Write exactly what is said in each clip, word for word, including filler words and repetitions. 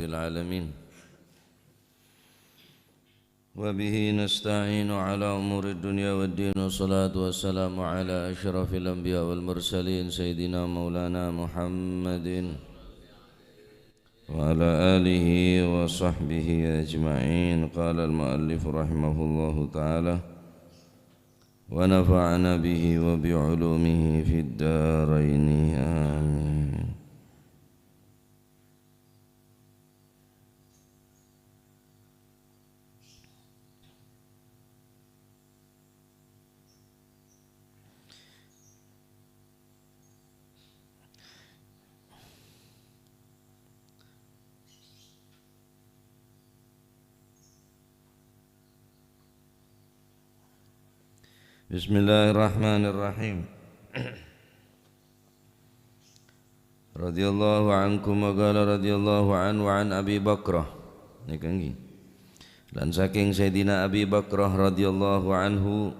العالمين. وبه نستعين على أمور الدنيا والدين، والصلاة والسلام على أشرف الأنبياء والمرسلين، سيدنا مولانا محمد وعلى آله وصحبه أجمعين. قال المؤلف رحمه الله تعالى: ونفعنا به وبعلومه في الدارين، آمين. بسم الله الرحمن الرحيم. رضي الله عنكم، وقال رضي الله عنه عن أبي بكرة. Nèka ngghi. Lan sakèng Sayyidina Abi Bakrah radhiyallahu anhu,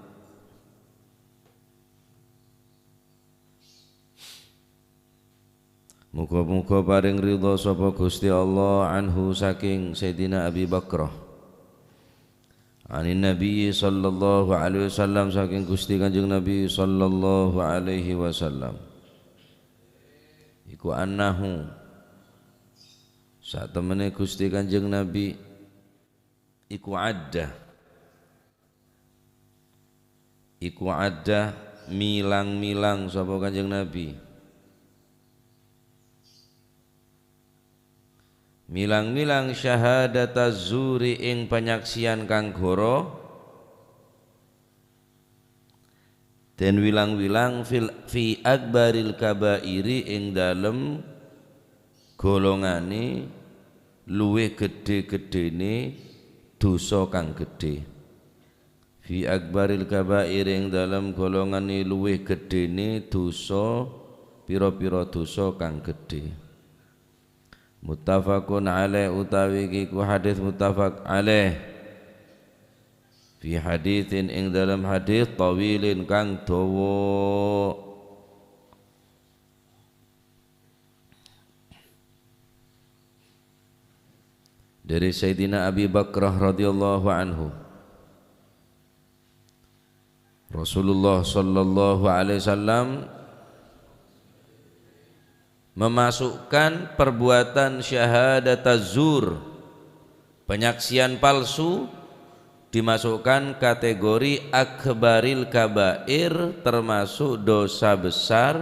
moghâ-moghâ parèng ridha sapa Ghustè Allah anhu sakèng Sayyidina Abi Bakrah. Anin Nabi sallallahu alaihi wasallam, sakèng Ghustè Kanjeng Nabi sallallahu alaihi wasallam. Iku annahu, satemmenè Ghustè Kanjeng Nabi iku adda. Iku adda milang-milang sapa Kanjeng Nabi. Milang-milang syahadataz zuri ing panyaksian kang ghoro, dan wilang-wilang fil, fi akbaril kabairi ing dalem golongané luwih gedhé-gedhéné dosa kang gedhé. Fi akbaril kabair, ing dalem golongané luwih gedhéné dosa, pira-pira dosa kang gedhé. Muttafaqun alaih, utawi iki ku hadis muttafaq alaih. Fi haditsin, ing dalem hadis, thawilin, kang dawa. Dari Sayyidina Abi Bakrah radhiyallahu anhu, Rasulullah sallallahu alaihi wasallam memasukkan perbuatan syahadataz zur, penyaksian palsu, dimasukkan kategori akbaril kabair, termasuk dosa besar,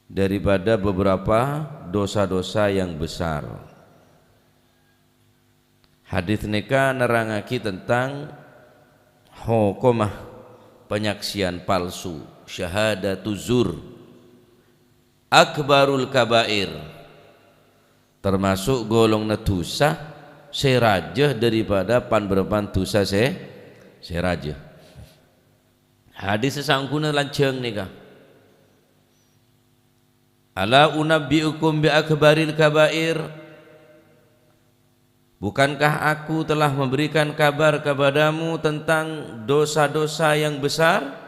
daripada beberapa dosa-dosa yang besar. Hadis nèka nerrangngaghi tentang hokomah penyaksian palsu, syahadatuz zur, akbarul kabair, termasuk golonganna dosa sè rajâ daripada pan-bârâmpan dosa sè, sè rajâ. Hadis sè saongghuna lanjhâng nèka. "Ala unabbi'ukum bi akbaril kabair? Bukankah aku telah memberikan kabar kepadamu tentang dosa-dosa yang besar?"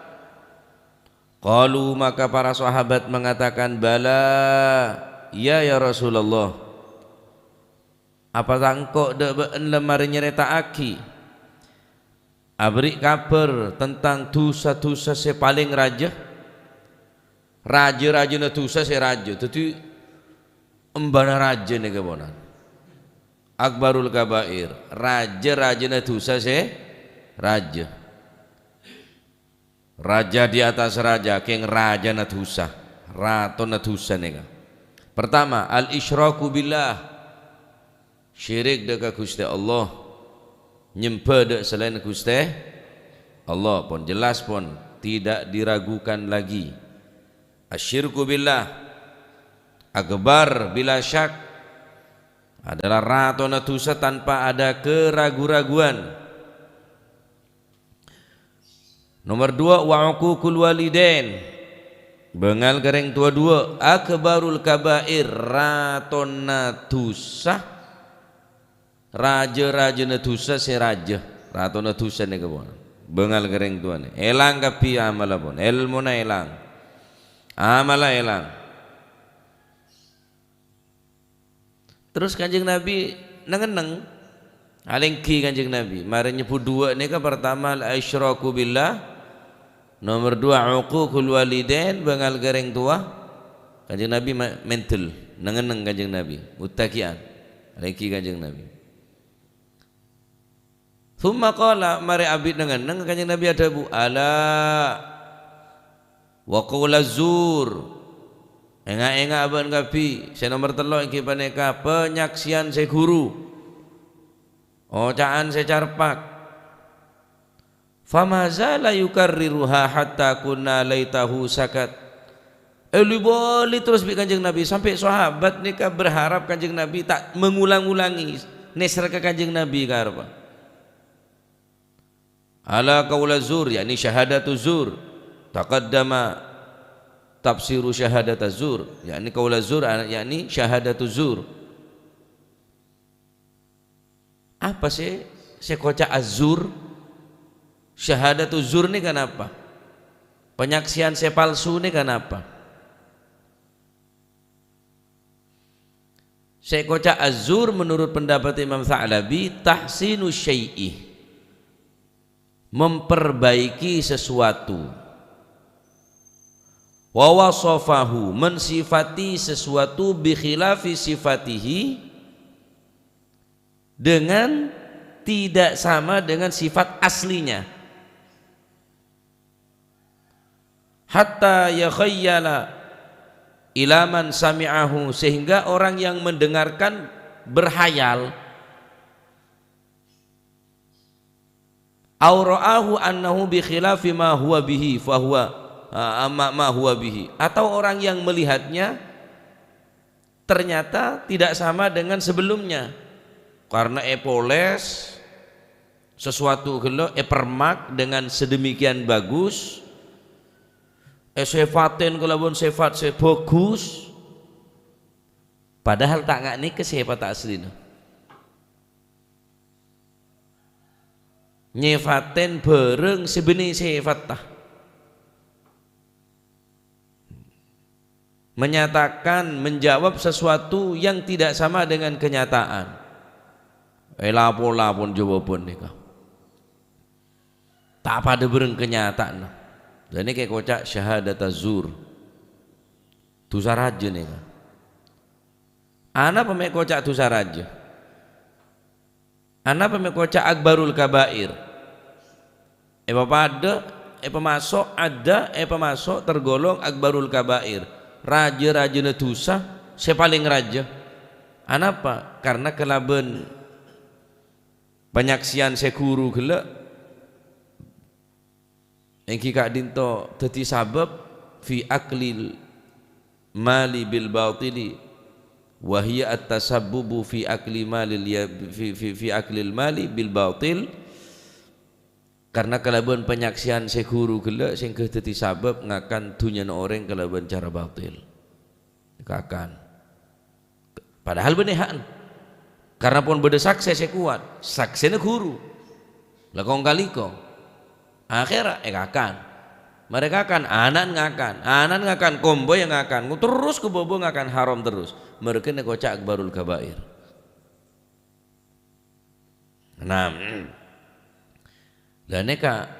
Qalu, maka para sahabat mengatakan, "Bala, ya, ya Rasulullah." Apa sangko' dâ' bâ'na la marè nyarèta'aghi, aberri' kabhâr tentang dusa-dusa sè palèng rajâ? Rajâ-rajâna dusa sè rajâ. Dhâddhi, embâna rajâ nèka ponan. Akbarul kabair, rajâ-rajâna dusa sè rajâ. Raja di atas raja, kèng rajâna dusa, ratona dusa nèka. Pertama, al-isyraku billah, syirik dâ' ka Ghustè Allah, nyembhâ dâ' salaèn Ghustè Allah, pon jelas pon, tidak diragukan lagi. Asyirku billah, akbar bila syak, adalah ratona dusa tanpa ada keragu-raguan. Nomor dua, wa uququl walidain. Bângal ka rèng towa duwâ', akbarul kabair, ratona dusa, rajâ-rajâna dusa sè rajâ, ratona dusa nèka pon. Bângal ka rèng towana. Èlang kabbhi amalla pon, èlmona èlang. Amalla èlang. Terros Kanjeng Nabi neng-enneng, alèngghi Kanjeng Nabi. Marè nyebbhut duwâ' nèka, partama, al-isyraku billah, nomer duwâ', uququl walidain, bângal ka rèng towa. Kanjeng Nabi ma-, mèndel, neng-enneng Kanjeng Nabi, muttaki'an, alèngghi Kanjeng Nabi. Tsumma qala, marè abit neng-enneng, Kanjeng Nabi adhâbu, "Ala wa qaulaz zur." Ènga'-ènga' bâ'na kabbhi, sè nomer tello' èngghi panèka panyaksèyan sè ghuru, oca'an sè carpak. Fama zala yukarriruha hatta qulna laitahu sakat. Èli-bâli terros bi' Kanjeng Nabi, sampè' sahabat nèka berharap Kanjeng Nabi ta' mengulang-ulangi nèser ka Kanjeng Nabi karebbhâ. Ala qaula zur, yakni syahadatu zur. Taqaddama tafsiru syahadata zur, yakni qaula zur, yakni syahadatu zur. Apa sè, sè èkoca' az-zur? Syahadatuz zur nèka napa? Panyaksèyan sè palsu nèka napa? Sè èkoca' az-zur menurut pendapat Imam Tsa'labi, tahsinu syai'i, memperbaiki sesuatu. Wa wasafahu, mensifati sesuatu bi khilafi sifatihi, dengan tidak sama dengan sifat aslinya. Hatta yakhayyala ila man sami'ahu, sehingga orang yang mendengarkan berhayal. Au ra'ahu annahu bi khilafi ma huwa bihi, fahuwa, a, ma, ma huwa bihi. Atau orang yang melihatnya ternyata tidak sama dengan sebelumnya. Karena èpolès sesuatu ghellâ', èpermak dengan sedemikian bagus, èsèfatèn kalabân sèfat sè bagus, padahal ta' nga' nèka sèfatta aslina. Nyèfatèn bhârâng sè bânnè sèfatta. Menyatakan, menjawab sesuatu yang tidak sama dengan kenyataan. Èla-pola pon jâwâbhân nèka. Ta' padâ bhârâng kenyataanna. Lah nèka èkoca' syahadatuz zur. Dhusa rajâ nèka. Anapa mè' èkoca' dhusa rajâ? Anapa mè' èkoca' akbarul kabair? Èpapadâ, èpamaso', adâ, èpamaso' tergolong akbarul kabair. Rajâ-rajâna dhusa sè palèng rajâ. Anapa? Karna kalabân panyaksèyan sè ghuru ghellâ', èngghi ka'dinto dhâddhi sabâb fi aklil mali bil batili, wa hiya at-tasabbubu fi akli malil ya-, fi, fi, fi aklil mali bil batil, karna kalabân panyaksèyan sè ghuru ghellâ' sehingga dhâddhi sabâb ngakan dhunnyana orèng kalabân cara batil. Kakan. Padahal bânnè ha'na. Karna pon bâdâ saksè sè kowat, saksèna ghuru. La kong-kali kong. Akhèrra èkakan. Marè kakan, ana'na ngakan. Ana'na ngakan, kompoyya ngakan. Terros ka bâbâ ngakan haram terros. Marè kènè' èkoca' akbarul kabair. Enam. Lah nèka,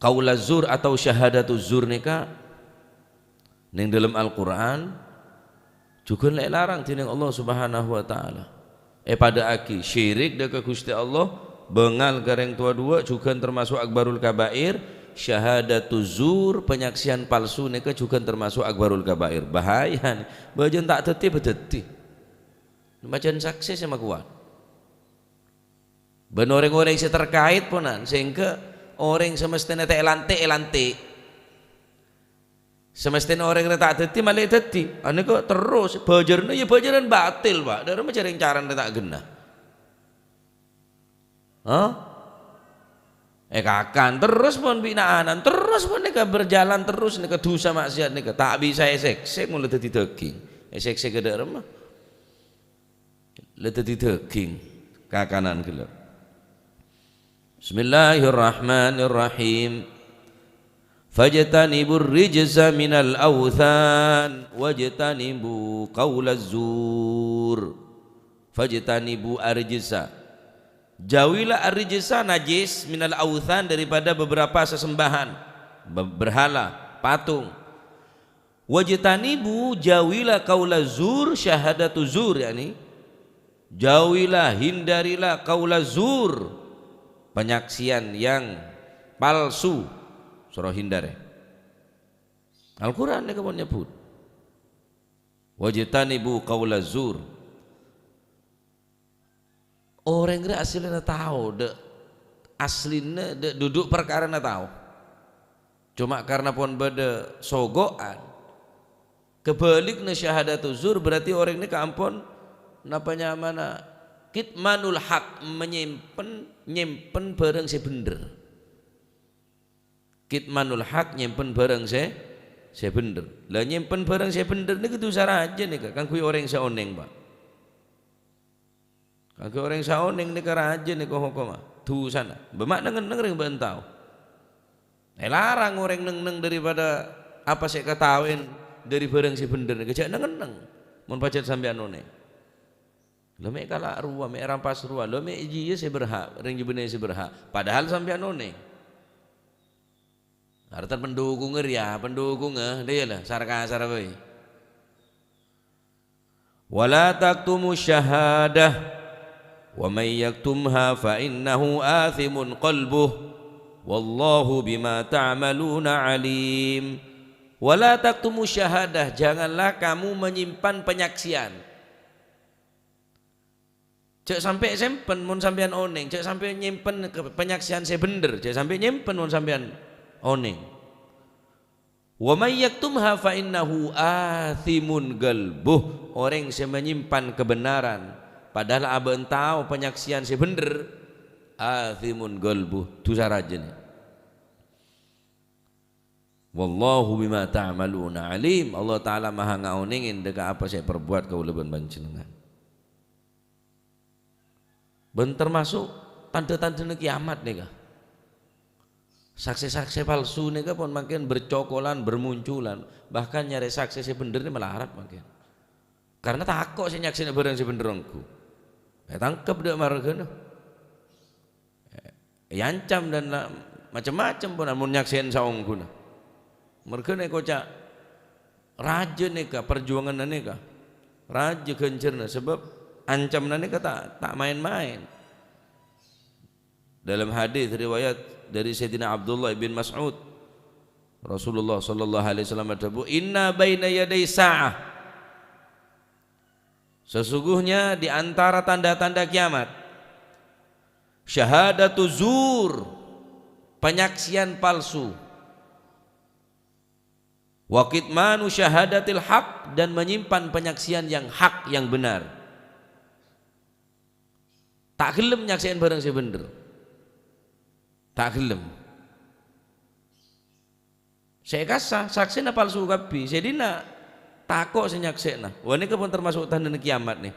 qaulaz zur atau syahadatuz zur nèka neng dâlem Al-Qur'an jhughân la èlarang dhineng Allah Subhanahu wa Ta'ala. Èpadâ'âghi syirik dâ' ka Ghustè Allah, bângal ka rèng towa duwâ' jhughân tamaso' akbarul kabair, syahadatuz zur, panyaksèyan palsu nèka jhughân tamaso' akbarul kabair. Bahaya nè. Bâjâna ta' dhâddhi, bâdâddhi. Majân saksè sè makowat. Bân orèng-orèng sè terkait ponan, sehingga orèng sè mestèna ta' èlantik, èlantik. Sè mestèna orèng rè ta' dhâddhi, malè dhâddhi. Anèka terros, bâjârânna ya bâjârân batil, Pak. Dârâmma jhâreng carana rè ta' ghenna. Hah? Èkakan terros pon bi' na'-ana'na, terros pon nèka berjalan terros nèka dhusa maksiat nèka. Ta' bisa èsèksè, mola dhâddhi dhâghing. Èsèksè ka dârâmma. La dhâddhi dhâghing, kakanan ghellâ'. Bismillahirrahmanirrahim. "Fajtanibur rijsa minal autsan, wajtanibu qaulaz zur." "Fajtanibu ar-rijsa." Jauhilah ar-rijsa, najis, "minal autsan", daripada beberapa sesembahan, be-, berhala, patung. "Wajtanibu", jauhilah, "qaulaz zur", syahadatuz zur, yakni jauhilah, hindarilah, "qaulaz zur", penyaksian yang palsu, soro hindari. Al-Qur'an nèka pon nyebbhut, "Wajtanibu qaulaz zur." Orèng rè aslina tao, dâ', aslina dâ' duduk parkarana tao. Coma karena pon bâdâ sogo'an, kabhâligna syahadatuz zur, berarti orèng nèka ampon, napa nyamana, kitmanul haq, manyèmpen, nyèmpen bhârâng sè bhendher. Kitmanul haq, nyèmpen bhârâng sè, sè bhendher. Lah, nyèmpen bhârâng sè bhendher nèka dhusa rajâ nèka, kaangghuy orèng sè onèng, Pak. Kaangghuy orèng sè onèng nèka rajâ nèka hokomma, dhusana. Bâ' ma' neng-enneng rèng bâ'na tao. Èlarang orèng neng-enneng daripada apa sè èkataowè dâri bhârâng sè bhendher nèka, jhâ' neng-enneng. Mon pajhât sampèyan onèng. Lha mè' kala' rowa, mè' rampas rowa, lha mè' jiyâ sè berhak, rèng jâ bânnè sè berhak. Padahal sampèyan onèng. Artèna pendukungnga rèya, pendukungnga, dâ' iyâ la, sar-kasar bhâi. "Wa la taktumu syahadah, wa may yaktumha fa innahu athimun qalbuh, wallahu bima ta'maluna alim." "Wa la taktumu syahadah", janganlah kamu menyimpan penyaksian. Jhâ' sampè' sèmpen mon sampèyan onèng, jhâ' sampè' nyèmpen ke-, penyaksian sè bhendher, jhâ' sampè' nyèmpen mon sampèyan onèng. "Wa may yaktumha fa innahu athimun qalbuh." Orèng sè manyimpan kebenaran, padahal abâ'na tao penyaksian sè bhendher, "athimun qalbuh", dhusa rajâna. "Wallahu bima ta'maluna alim." Allah Ta'ala maha ngaonèngè dâ' ka apa sè èparbuwât kaulâ bân panjhennengngan. Bân termasuk tandhâ-tandhâna kiyamat nèka. Saksè-saksè palsu nèka pon mangkèn bercokolan, bermunculan. Bahkan nyarè saksè sè bhendher nè malarat mangkèn. Karena tako' sè nyaksèna bhârâng sè bhendher ongghu. Ètangkep dâ' marghâna. Èancam dan la-, macem-macem pon mon nyaksèna saongghuna. Marghâna èkoca' rajâ nèka, parjuwanganna nèka. Rajâ ghânjhârna, sabâb ancamna nèka ta', ta' maèn-maèn. Dalam hadis riwayat dari Sayyidina Abdullah bin Mas'ud, Rasulullah sallallahu alaihi wasallam adhâbu, "Inna baina yaday sa'ah." Sesungguhnya di antara tanda-tanda kiyamat, syahadatu zur, penyaksian palsu, wa kitmanu syahadatil haq, dan menyimpan penyaksian yang hak, yang benar. Ta' ghellem nyaksè'è bhârâng sè bhendher. Ta' ghellem. Sè kassa, saksèna palsu kabbhi. Sè dinna' tako' sè nyaksè'na. Wah, nèka pon termasuk tandhâna kiyamat, nè.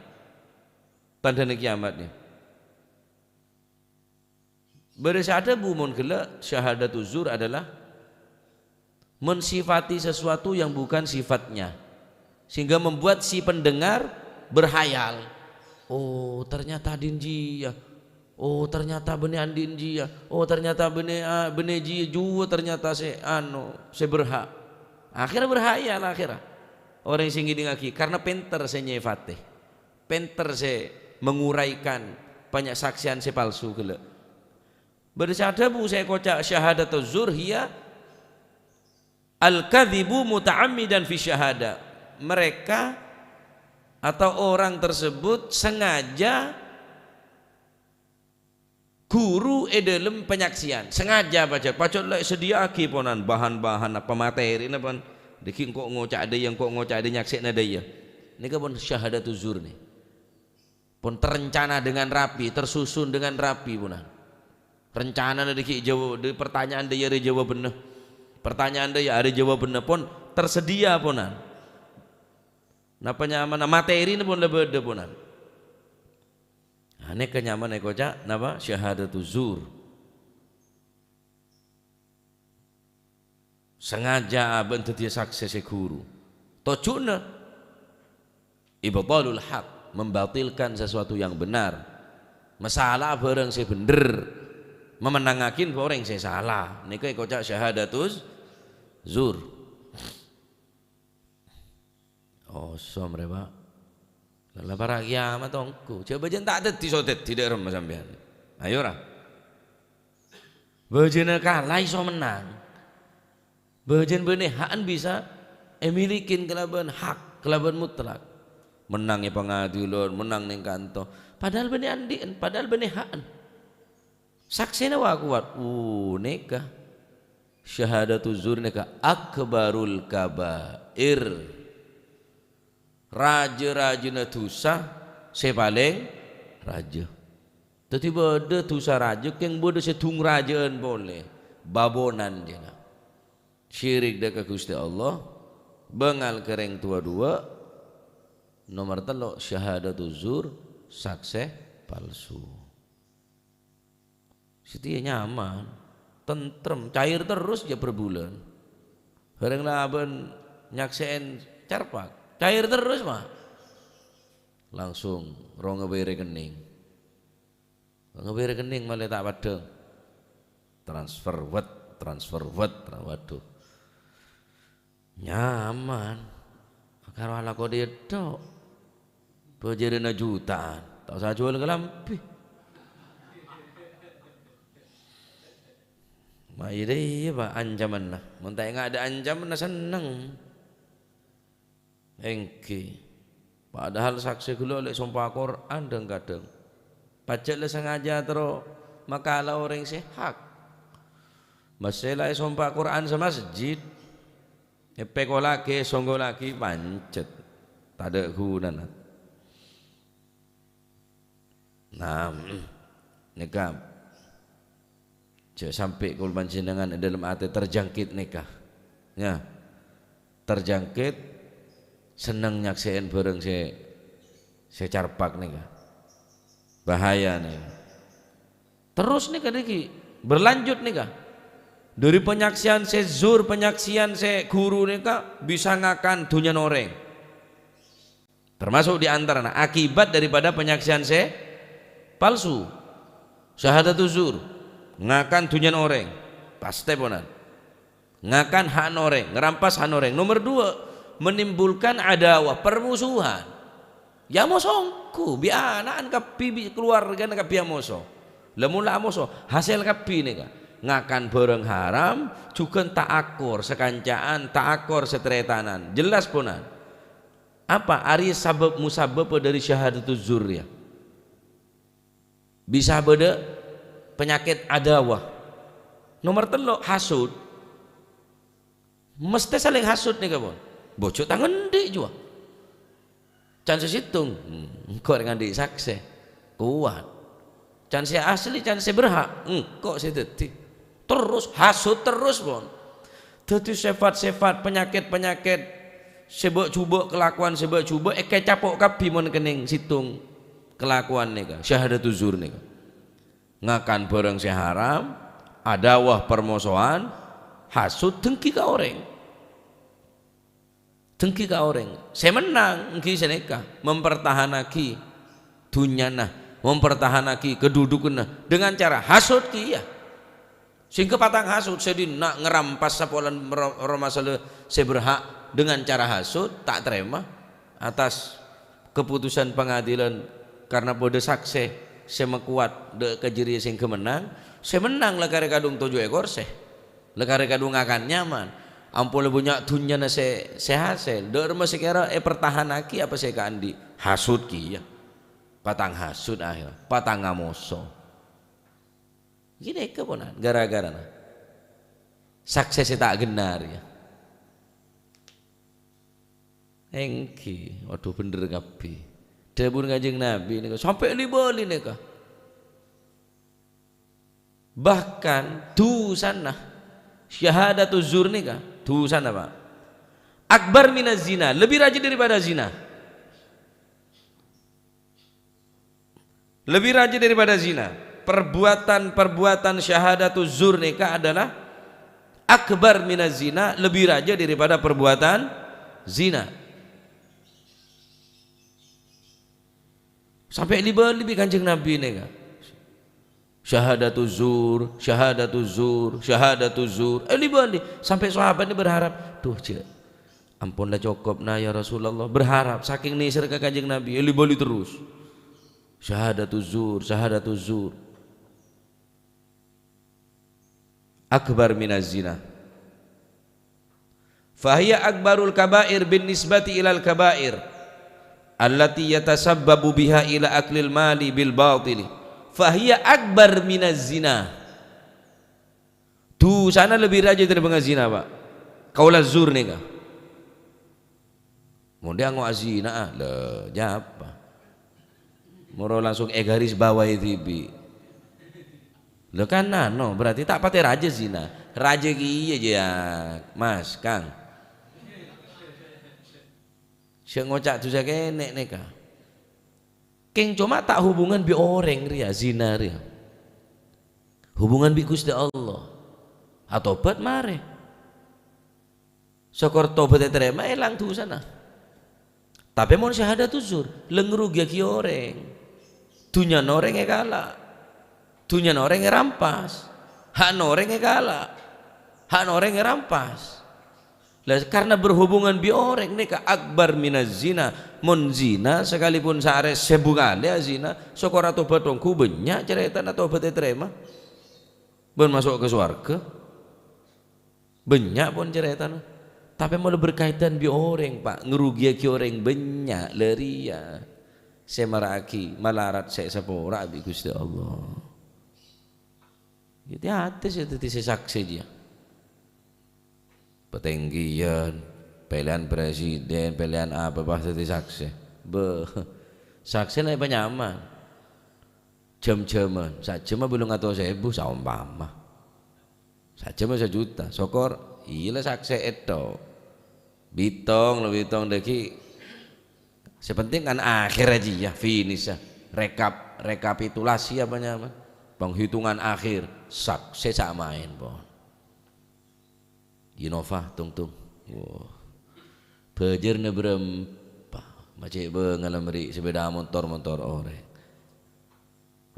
Tandhâna kiyamat, nè. Bâdâ sè adhâbu mon ghellâ' syahadatu zur adalah mensifati sesuatu yang bukan sifatnya, sehingga membuat si pendengar berhayal. "Oh, ternyata din jiyâ. Oh, ternyata bânnè andi'na jiyâ. Oh, ternyata bânnè, ah, bânnè jiyâ juwa ternyata sè, anu, sè berhak." Akhirnya berhayal, akhirnya. Orèng sè ngèdingngaghi, karena pènter sè nyèfatè. Pènter sè menguraikan penyaksian sè palsu ghellâ'. Bâdâ sè adhâbu sè èkoca' syahadatu zur hiya al-kadzibu muta'ammidan fi syahada. Mereka atau orang tersebut sengaja ghuru è dâlem penyaksian. Sengaja pajhât, pajhât la èsadhiyâ'aghi ponan bahan-bahan apa matèrina pon. Dâgghi' engko' ngoca' dâ' iyâ, engko' ngoca' dâ' iyâ, nyaksè'na dâ' iyâ. Nèka pon syahadatu zur nè. Pon terencana dengan rapi, tersusun dengan rapi, ponan. Rencanana dâgghi' jawa-, dâ-, pertanyaan dâ' iyâ arè jawabanna. Pertanyaan dâ' iyâ arè jawabanna, pon tersedia, ponan. Napa nyamana matèrina pon la bâdâ, ponan. Nah, nèka nyamana èkoca' napa? Syahadatu zur. Sengaja abâ'na dhâddhiyâ saksè sè ghuru. Tojjhuna ibtalul haq, membatilkan sesuatu yang benar. Masala'a bhârâng sè bhendher, mamennangngaghi orèng sè sala. Nèka èkoca' syahadatuz zur. Osom rè, Pa'. La para' kiyamat ongghu. Jhâ' bâjâna ta' dhâddhi, so dhâddhi dâ' remma sampèyan. Ayo, ra. Bâjâna kala iso mennang. Bâjâna bânnè ha'na bisa èmilikin kalabân hak, kalabân mutlak. Mennang è pangadilan, mennang neng kanto. Padahal bânnè andi'na, padahal bânnè ha'na. Saksèna wa kowat. Uh, nèka. Syahadatuz zur nèka akbarul kabair. Rajâ-rajâna dhusa sè palèng rajâ. Dhâddhi bâdâ dhusa rajâ, kèng bâdâ sè dhung rajâ'ân polè. Babonan jâna. Syirik dâ' ka Ghustè Allah, bângal ka rèng towa duwâ', nomer tello' syahadatuz zur, saksè palsu. Satèya nyaman, tentrem, cair terros jhâ' per bulân. Bhârâng labân nyaksè'è carpak, cair terros, Ma'. Langsung ro ngabâi rekening. Ngabâi rekening malè ta' paddhâng. Transfer, wet, transfer, wet, tra-, waduh. Nyaman. Karo alako dhiyâ tok. Bâjârâna jutaan. Ta' osa jhuwâl kalambhi. Ma' iyâ, iyâ, Pa', ancamanna. Mon ta' enga' dâ' ancamanna, senneng. Èngghi. Padahal saksè ghellâ' lè sompa Qur'an dhâng-kadhâng. Pajhât la sengaja terro makala orèng sè hak. Massè la èsompa Qur'an samasjid. Èpèkolaghi, èsongkolaghi, pancet. Tadâ' ghunana. Nah, nèka jhâ' sampè' kaulâ panjhennengngan è dâlem atè terjangkit nèka. Ya. Terjangkit, senneng nyaksè'è bhârâng sè, sè carpak nèka. Bahaya nèka. Terros nèka, nèka, berlanjut nèka. Dâri panyaksè'an sè zur, panyaksè'an sè ghuru nèka bisa ngakan dhunnyana orèng. Termasuk di antarana akibat daripada panyaksè'an sè palsu. Syahadatuz zur. Ngakan dhunnyana orèng. Pastè ponan. Ngakan ha'na orèng, ngerampas ha'na orèng. Nomor dua, menimbulkan adawah, permusuhan. Ya amoso ongghu, bi' ana'na kabbhi, bi' kaluwargana kabbhi amoso. La mon la amoso, hasèl kabbhi nèka. Ngakan bhârâng haram, jhughân ta' akor sakanca'an, ta' akor sataretanan. Jelas ponan. Apa? Arèya sabâb musabbâbbhâ dâri syahadatuz zur, ya. Bisa bâdâ panyakèt adawah. Nomor tello', hasud. Mestè salèng hasud nèka, pon. Bojhuk tang andi' jhuwa. Can sè sèttong, hmm, engko' rèng andi' saksè. Kowat. Can sè asli, can sè berhak, engko' sè dhâddhi. Terros, hasud terros, pon. Dhâddhi sèfat-sèfat, panyakèt-panyakèt sè bâ'-jhubâ', kalakowan sè bâ'-jhubâ' èkacapo' kabbhi mon kennèng sèttong kalakowan nèka, syahadatuz zur nèka. Ngakan bhârâng sè haram, adawah, parmosowan, hasud, dengki ka orèng. Dengki ka orèng. Sè mennang èngghi sanèka, mempertahanaghi dhunnyana, mempertahanaghi kedudukanna dengan cara hasud kèya. Sehingga patang hasud, sè dinna' ngerampas sapolana ro-, roma sala sè berhak dengan cara hasud, ta' tarèma atas keputusan pengadilan karena bâdâ saksè sè makowat dâ' ka jârèya sehingga mennang, sè mennang la karè kadhung toju' è korsè. La karè kadhung ngakan nyaman. Ampon la bânnya' dhunnyana sè, sè hasèl. Dâ' remma sè kèra èpertahanaghi apa sè èkaandi'? Hasud kèya. Patang hasud akhèr, patang amoso. Ghânèka ponan, gara-garana saksè sè ta' ghânna rèya. Èngghi, waduh, bhendher kabbhi. Dhâbuna Kanjeng Nabi nèka, sampè' li-bâli nèka. Bahkan dhusana syahadatuz zur nèka, dhusana, Pak, akbar minaz zina, lebih rajin daripada zina. Lebih rajin daripada zina. Perbuatan-perbuatan syahadatuz zur nèka adalah Akbar minaz zina, lebih raja daripada perbuatan zina. Sampè' li-bâli bi' Kanjeng Nabi nèka. Syahadatuz zur, syahadatuz zur, syahadatuz zur. Eh, li-bâli. Sampè' sahabat ini berharap, "Duh, jâ', ampon la cokop, nah, ya Rasulullah." Berharap, saking nèser ka Kanjeng Nabi, eh, li-bâli terus. Syahadatuz zur, syahadatuz zur. Akbar minaz zina. Fahiya akbarul kabair bin nisbati ilal kabair allati yatasabbabu biha ila aklil mali bil batili. Fahiya akbar minaz zina. Dusana lebbi rajâ tèmbhângnga zina, Pak. Qaulaz zur nèka. Mon dhi' ango' azina, ah, lè, jâ' apa? Moro langsung ègaris bawahi dhibi'. Lè kan anu, berarti ta' patè rajâ zina. Rajâ kèya jâ', Mas, Kang. Sè ngoca' dusa kènè' nèka. Kèng coma ta' hubungan bi' orèng rèya, zina rèya. Hubungan bi' Ghustè Allah. Atobhât marè. Sokor tobhât ètarèma, èlang dusana. Tapè mon syahadatuz zur, lè ngrugiyaghi orèng. Dhunnyana orèng èkala'. Dhunnyana orèng èrampas. Ha'na orèng èkala'. Ha'na orèng èrampas. Lah, karena berhubungan bi' orèng nèka akbar minaz zina. Mon zina, sakalipun saarè sèbu kalè azina, sokor atobhât ongghu bânnya' carètana tobhât ètarèma. Bân maso' ka sowarghâ. Bânnya' pon carètana. Tapè mon berkaitan bi' orèng, Pak, ngrugiyaghi orèng bânnya', lè rèya sè mara'aghi malarat sè èsapora bi' Ghustè Allah. Jadi, atè sè dhâddhi sè saksè jiyâ. Patènggiyân, pèlèyan presiden, pèlèyan apa pas dhâddhi saksè. Bâh, saksè la èpanyaman. Jam-jaman, sajâmma bâllung atos èbu, saompama. Sajâmma sajuta, sokor, iyâ la saksè ètto. Bitong, la bitong dhâggi'. Sè penting kan akhir ajiyâ, finish, ya. Rekap-, rekapitulasi apa nyamana? Penghitungan akhir, saksè samaèn, pon. Innova, tong-tong. Wah. Bhâjârna bârâmpa? Ma' cè' bângal mèrè sepeda motor, motor orèng.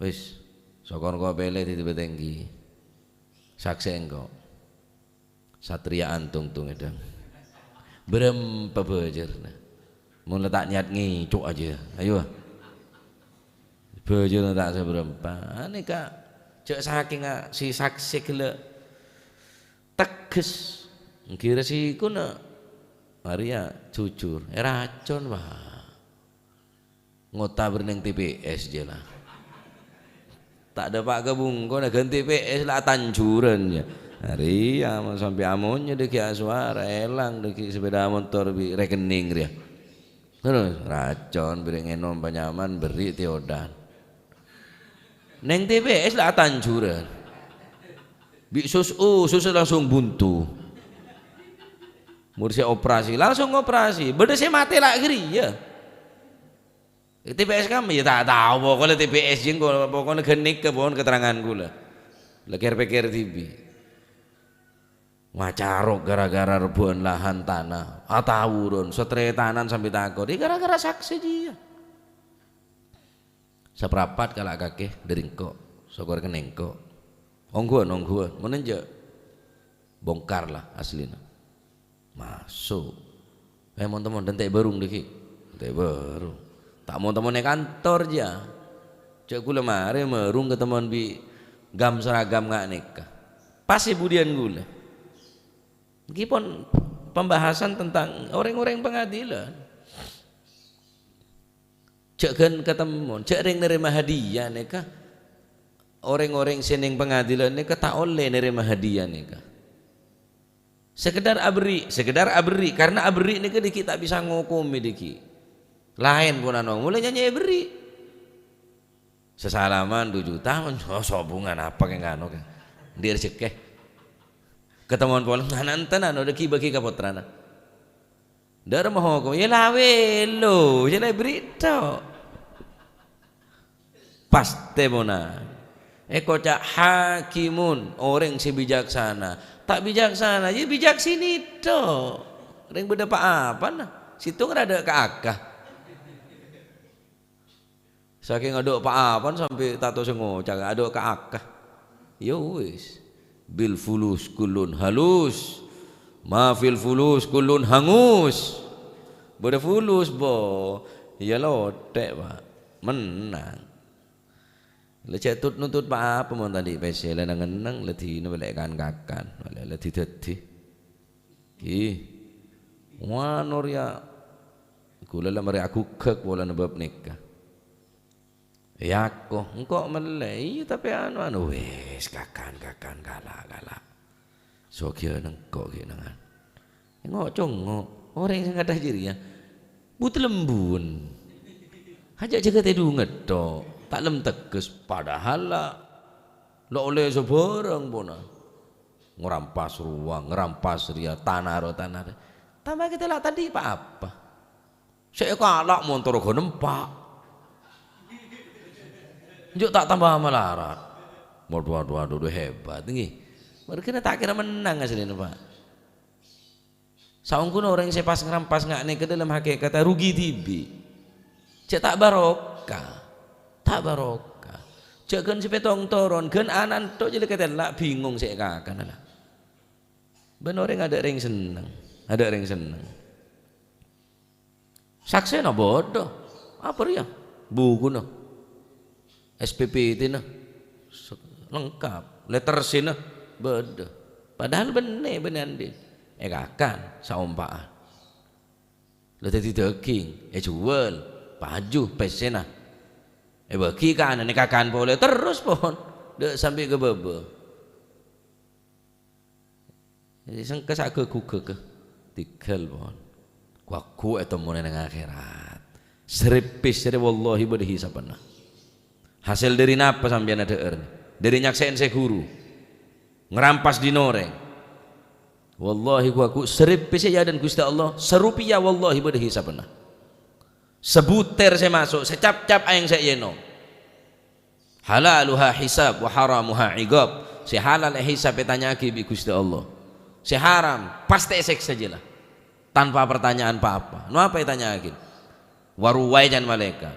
Wis, sokor engko' pèlè dhâddhi patèngghi. Saksè engko'. Satria Antung tong-tong èdhâng. Bârâmpa bhâjârna? Mon la ta' nyat ngèco' ajiyâ. Ayo. Bhâjârna ta' sabârâmpa. Anèka jâ' sakènga si saksè ghellâ' tegghes. Ènggi rèsikona arèya jujur. Èracon, Pak. Ngota bârnèng T P S jiyâ la. Ta' dâpa' ka bungkona, ghân T P S la atanjuran, ya. Arèya, ma-, sampè' amonnya dhâggi' aswara, èlang dhâggi' sepeda motor bi' rekening rèya. Terus, racon, bèrri' ngènom panyaman, bèrri' tèodan. Neng T P S la atanjuran. Bi' sus-, oh, sus langsung buntu. Mon sè operasi, langsung operasi. Bâdâ sè matè la' ghâriyâ. T P S kan, ya ta' tao, pokokna T P S jeng, pokokna ghânèka pon keterangan kaulâ. La kèr-pèkkèr dhibi'. Macarok gara-gara rebbhuwân lahan tana, atawuran, sataretanan sambi tako'. Dhi gara-gara saksè jiyâ. Saprapat kala' kakè dâri engko', sokor kennèng engko'. Ongghuwân, ongghuwân, mon enjâ', bongkar la aslina. Maso'. Eh, mon-temon, dântè' bârung dhâggi'. Dântè' bârung. Ta' mon-temon è kantor, jiyâ. Jâ' kaulâ marè mârung katemmon bi' gam-saragam nga' nèka. Pas è budiyân kaulâ. Ènggi pon pembahasan tentang orèng-orèng pengadilan. Jâ' ghân katemmon, jâ' rèng narèma hadiah nèka. Orèng-orèng sè neng pengadilan nèka ta' ollè narèma hadiah nèka. Sekedar aberri', sekedar aberri', karena aberri' nèka dhâggi' ta' bisa ngokomè dhâggi'. Laèn pon ano, molaè nyanyè aberri'. Sasalaman du juta, mon, oh, sobungan apa kèng nganu, kèng. Andi' rejekkè. Katemmon polè, nah, nanten ano, dhâggi' bâgi ka pottrana. Dâ' remma hokom, ya la wèlo, ya la aberri' tok. Pas tèmona. Èkoca' hakimun, orèng sè bijaksana. Ta' bijaksana, ya bijak sini tok. Rèng bâdâ pa-apana. Sèttong ra adâ' ka-aka. Sakèng adâ' pa-apana sampè' ta' tao sè ngoca', adâ' ka-aka. Ya wis. Bil fulus kullun halus. Ma fil fulus kullun hangus. Bâdâ fulus, bo. Ya lotè', Pak. Mennang. La jhâ' tut-nuntut pa-apa mon ta' andi' pèssè, la neng-enneng, la dina bâlâ kan-kakan, bâlâ la dhi-dhâddhi. Ghi. Wano rèya, ghulâ la marè agughâk polana bab nèka. Èako, engko' mellè, iyâ tapè anu, anu, wis, kakan, kakan, kala', kala'. Sogiyâ nengko' ghi' nengan. Ngo'-congo', orèng sè ngaddhâ jârèya butellembuwân. Ajâ' jâgâ tèdungan tok, ta' lem tegges, padahal la, la ollè sabârâng pona. Ngrampas rowa, ngrampas rèya, tana ro, tana rè. Tamba kita la ta' andi' pa-apa. Sè èkala' montor ghâ nempa'. Jhâ' ta' tamba malarat. Waduh, waduh, waduh, waduh, hebat, ngghi. Marghâna ta' kèra mennang asllina, Pak. Saongghuna orèng sè pas ngrampas nga' nèka dâlem hakèkatta rugi dhibi'. Jhâ' ta' barokah. Ta' barokah. Jhâ' ghân sè pètong toron, ghân ana'na tok jâ' la katella' bingung sè èkakana, la. Bân orèng adâ' rèng senneng. Adâ' rèng senneng. Saksèna bâdâ. Apa rèya? Bukuna. S P P T-na. Se-, lengkap. Letter C-na bâdâ. Padahal bânnè, bânnè andi'. Èkakan, saompa'an. La dhâddhi dhâghing, èjhuwâl, paju pèssèna. Èbâghi ka ana'na èkakan polè, terros pon. Dâ' sampè' ka bâbâ. Jadi sengka sagâ-ghugâ, tèghâl pon. Ghu-lagghu ètemmonè neng akhèrat. Sèrèpès rè wallahi bâdâ hisabbhâna. Hasèl dâri napa sampèyan adhâ'âr? Dâri nyaksè'è sè ghuru. Ngrampas dhin orèng. Wallahi ghu-lagghu sèrèpès è adâ'na Ghustè Allah, sarupiya wallahi bâdâ hisabbhâna. Sabutèr sè maso', sacapcap aèng sè ènom. Halaluha hisab wa haramuha iqab. Sè halal èhisab ètanya'aghi bi' Ghustè Allah. Sè haram pastè èsèksa jâ la. Tanpa pertanyaan pa-apa. No apa ètanya'aghi? Waruwaè can malaèkat.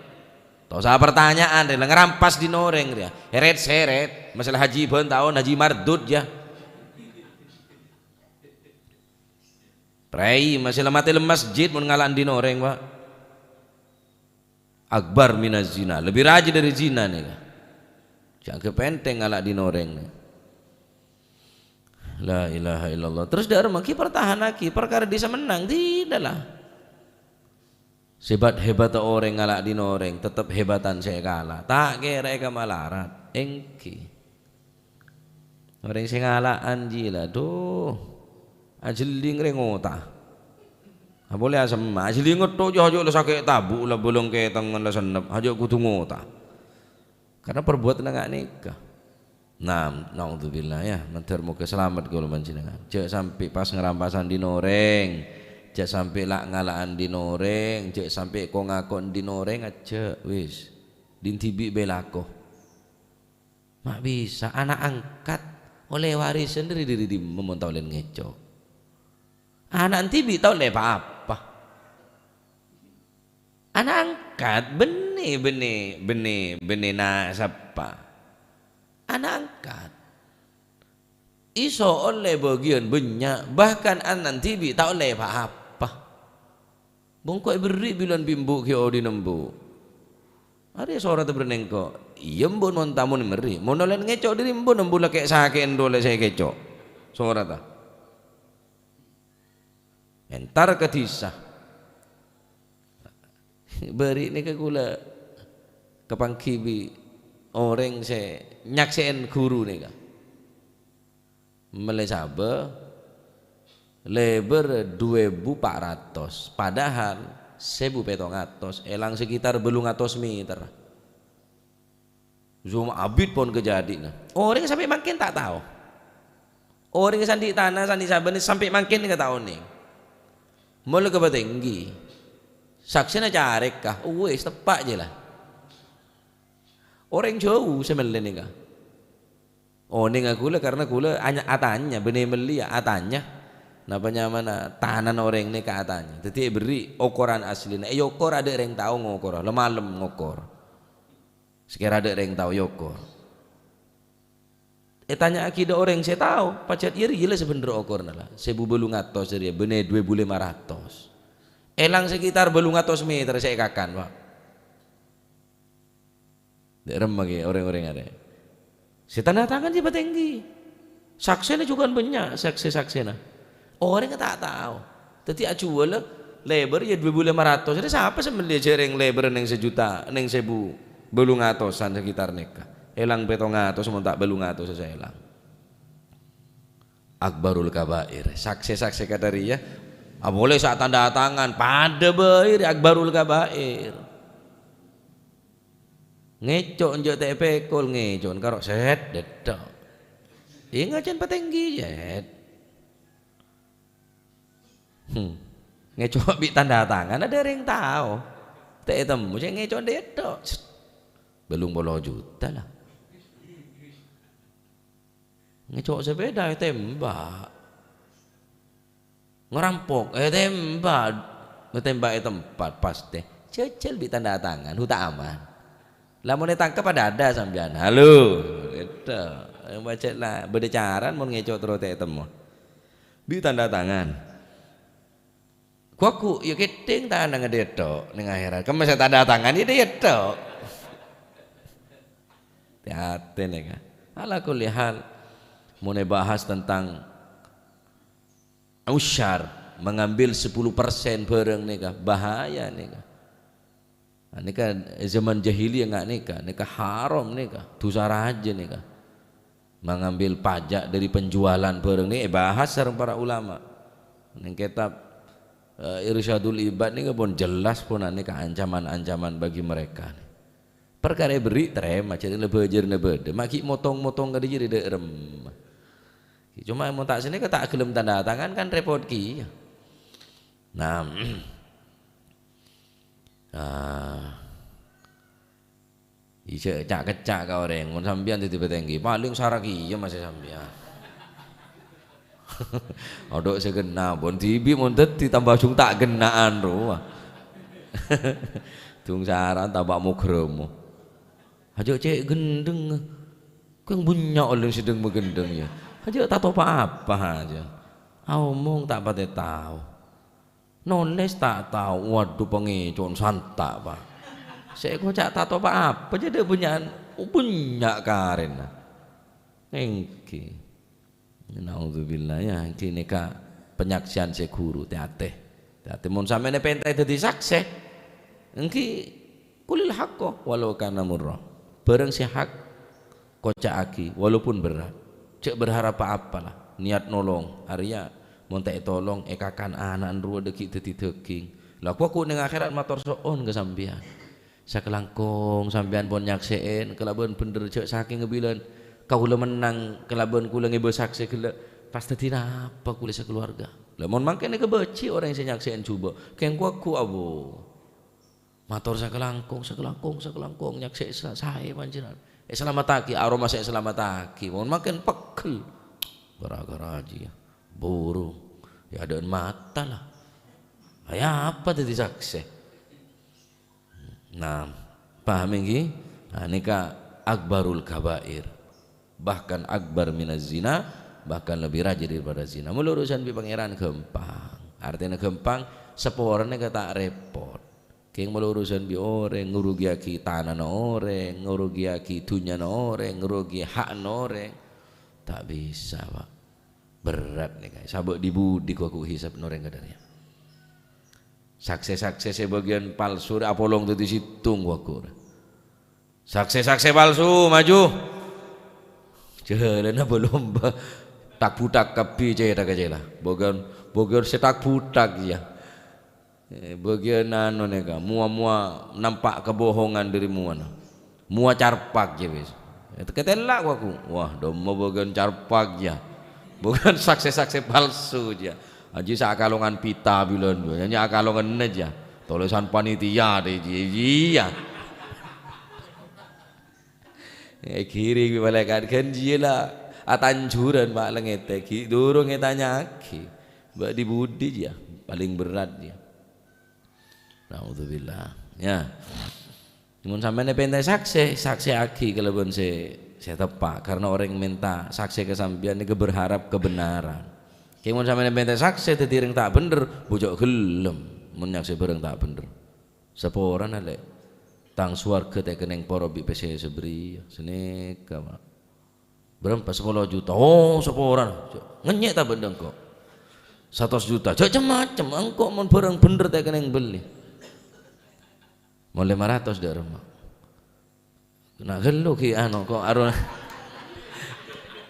Tosa pertanyaan rè, la ngrampas dhin orèng rèya. Heret-seret, masalah haji bân taon, haji mardud jâ. Prai, masalah matè lem masjid mon ngala' dhin orèng, Pak. Akbar minaz zina, lebbi rajâ dâri zina nèka. Jâ' anggep entèng ngala' dhin orèng nè. La ilaha illallah. Terros dâ'remma ghi' partahanaghi parkara bisa mennang, dinala. Sebat-hebatta orèng ngala' dhin orèng, tettep hebatan sè èkala'. Ta' kèra èkamalarat, èngghi. Orèng sè ngala'an jila, dhu, ajhelling rè ngota. Apolè asemma, ajhelling ngetto' jâ' hajâ' la sakè' tabu', la bâlâng kètengngen, la sennep, hajâ' kodhu ngota. Karena perbuatan nga' nèka. Nah, naudzubillah ya, mandhâr moghâ salamet kaulâ panjhennengngan. Jâ' sampè' pas ngarampasan dhin orèng, jâ' sampè' la'-ngala'an dhin orèng, jâ' sampè' ko-ngako'an dhin orèng, ajâ', wis. Dhin dhibi' bhâi lako. Ma' bisa, ana' angkat ollè warisan dâri, dâri dimma mon ta' ollè ngèco'? Ana'na dhibi' ta' ollè pa-apa. Ana' angkat bânnè, bânnè, bânnè, bânnè na-, sapa? Ana' angkat. Iso ollè bâgiyân bânnya', bahkan ana'na dhibi' ta' ollè pa-apa. Bângko èberri' bilân bi' embu' ghi' odhi'na embu'. Arèya soratta bârnèng ko'. Iyâ, embu' mon tamoy mèrri. Mon ollè ngèco' dâri embu', embu' la kè'-sakè'en dhu ollè sè èkèco'. Soratta. Entar ka dhisa. Bâri' nèka kaulâ kapangghi bi' orèng sè nyaksè'è ghuru nèka. Mellè sabâ, lèbâr dhu èbu pa' ratos, padahal sèbu pètong atos, èlang sekitar bâllung atos mèter. Zoma abit pon kajhâdhi'na. Orèng sampè' mangkèn ta' tao. Orèng sè andi' tana, sè andi' sabâna sampè' mangkèn nèka ta' onèng. Mola ka patèngghi. Saksèna carèka, uwis, teppa' jâ la. Orèng jhâu sè mellè nèka. Onènga kaulâ karna kaulâ anya-, atanya, bânnè mellè ya, atanya. Napa nyamana tanana orèng nèka atanya. Dhâddhi èberri' okoran asllina. Èokor adâ' rèng tao ngokor, la malem ngokor. Sakèra adâ' rèng tao èokor. Ètanya'aghi dâ' orèng sè tao, pajhât iyâ rèya la sabhendherra okorna la. Sèbu bâllu ngatos rèya, bânnè duwâ èbu lèma ratos. Èlang sekitar bâllu ngatos meter sè èkakan, Pak. Dâ' remma ghi orèng-orèng arè. Sè tanda tangan sè patèngghi. Saksèna jhughân bânnya', saksè-saksèna. Orèngnga ta' tao. Dhâddhi ajhuwâl lèbâr ya duwâ èbu lèma ratos. Rè sapa sè mellè jhâreng lèbâr neng sajuta, neng sèbu bâllu ngatosan sekitar nèka. Èlang pètto ngatos mon ta' bâllu ngatos sè èlang. Akbarul kabair. Saksè-saksè kadâ' rèya. Apolè sè tanda tangan, padâ bhâi rè akbarul kabair. Ngèco' enjâ' ta' èpèkol, ngèco' karo sèt, dâddhâ'. Iyâ ngajhân patèngghi, sèt. Hmm. Ngèco' bi' tanda tangan, adâ' rèng tao. Ta' ètemmo, sè ngèco' dâddhâ'. Sèt. Bâllung polo juta la. Ngèco' sepèda ètèmbhâk. Ngarampok, ètèmbhâk. Ètèmbhâk è tempat, pastè. Jhâjhâl bi' tanda tangan, hu ta' aman. Lamon ètangkep adâ-adâ sampèyan. Halo, dâddhâ'. Pajhât la, bâdâ caran mon ngèco' terro ta' ètemmo. Bi' tanda tangan. Ghu-, ghu-, ya kèdhing tanangnga dâddhâ' neng akhèrat. Kemma sè tanda tangan ya dâddhâ'. Hati-hati nèka. Ala kulli hal, mon èbahas tentang usyar, mengambil sepuluh persen bhârâng nèka, bahaya nèka. Nah, nèka zaman jahiliyah nga' nèka, nèka haram nèka, dhusa rajâ nèka. Mengambil pajak dari penjualan bhârâng nèka èbahas sareng para ulama. Neng kètab, eh, Irsyadul Ibad nèka pon jelas pon nèka ancaman-ancaman bagi mereka. Parkara èberri' tarèma, jhâ' la bhâjârânna bâdâ. Ma' ghi' motong-motong kadhi jârèya dâ' remma. Coma mon ta' sanèka ta' ghellem tanda tangan kan rèpot kèya. Nah, ah, ijâ ca'-kecca' ka orèng, mon sampèyan dhâddhi patèngghi, palèng sara kèya masè sampèyan. Adâ' sè ghenna, pon dhibi' mon dhâddhi tamba jung ta' ghenna'an rowa. Dung saran tamba moghârâmo. Ajâ' cè' ghendheng. Kèng bânnya' orèng sè dhâng-maghendheng, yâ. Ajâ' ta' topa apa, ajâ'. Aomong ta' patè tao. Nolès ta' tao. Waduh, pangèco'na santa', Pak. Sè èkoca' ta' topa apa, jâ' dâ' bânnya'an, oh, bânnya' karèna. Èngghi. Naudzubillah, yâ, èngghi nèka panyaksèyan sè ghuru, tè-atè. Tè-atè, mon sampèyan èpèntaè dhâddhi saksè, èngghi qulil haqqo walau kana murra. Bhârâng sè hak, koca'aghi, walaupun berat. Jâ' berharap apa-apa, la. Niat nolong, arèya mon ta' ètolong, èkakan ana'na rowa dâggi' dhâddhi dâging. La, ghu-, ghu-, neng akhèrat mator so'on ka sampèyan. Sakalangkong sampèyan pon nyaksè'è kalabân bhendher jâ' sakèng bilân kaulâ mennang kalabân kaulâ ngèbâ saksè ghellâ', pas dhâddhi napa kaulâ sakalowarga. La, mon mangkèn èkabâji' orèng sè nyaksè'è jhubâ', kèng ghu-, ghu-, abu. Mator sakalangkong, sakalangkong, sakalangkong, nyaksè'è sa-, saè panjhennengngan. Èsalamettaghi, aromasa èsalamettaghi. Mon mangkèn pegghel. Gara-gara jiyâ. Burung. Yâ, adâ'na mata, la. Arèya apa dhâddhi saksè? Nah, paham èngghi? Nah, nèka akbarul kabair. Bahkan akbar minaz zina, bahkan lebih rajin daripada zina. Mula urusan bi' Pangèran ghâmpang. Artèna ghâmpang, saporana nèka ta' rèpot. Kèng mula urusan bi' orèng, ngrugiyaghi tanana orèng, ngrugiyaghi dhunnyana orèng, ngrugiyaghi hakna orèng. Ta' bisa, Pak. Berat nèka. Sabâ' dhi-budhi ghu-, ghu-, hisabna orèng kadhâriyâ. Saksè-saksè sè bâgiyân palsu rè apolong dhâddhi sèttong, ghu-, ghu-, rè. Saksè-saksè palsu, maju. Jhâlânna bâlâmbâ. Tak-butak kabbhi cèthagghâ cèla. Bâgiyân, bâgiyân sè tak-butak, iyâ. Eh, bâgiyân anu nèka, mowa-mowa nampa' kabohongan dâri mowana. Mowa carpak, jiyâ, wis. Eh, katella', ghu-, ghu-. Wah, dâmma bâgiyân carpak, iyâ. Bâgiyân saksè-saksè palsu, iyâ. Ajiyâ saakalongan pita bilân, iyâ. Nyanyi akalonganna, iyâ. Tolèsan panitia, dâ, iyâ, iyâ. Èghiring bi' malaèkat, ghân jiyâ la atanjuran, Pak, lengngèttè, ghi' durung ètanya'aghi. Bâ' dhi-budhi jiyâ, palèng berrâ' jiyâ. Naudzubillah. Ya. Mon sampèyan èpènta'è saksè, saksè'aghi kalabân sè, sè teppa', karena orèng mènta saksè ka sampèyan nèka berharap kebenaran. Kèng mon sampèyan èpènta'è saksè dhâddhi orèng ta' bhendher, bhuju' ghellem mon nyaksè bhârâng ta' bhendher. Saporana, Lè'. Tang sowarghâ ta' èkennèng poro bi' pèssè sabâriyâ. Sanèka, Pak. Bârâmpa, sapolo juta? Oh, saporana. Ngènyè' ta' bâdâ engko'? Satos juta. Jhâ' cem-macem. Engko' mon bhârâng bhendher ta' èkennèng bellè. Mon lèma ratos dâ' remma. Na' ghâllu ghi' ano, ko' aro-,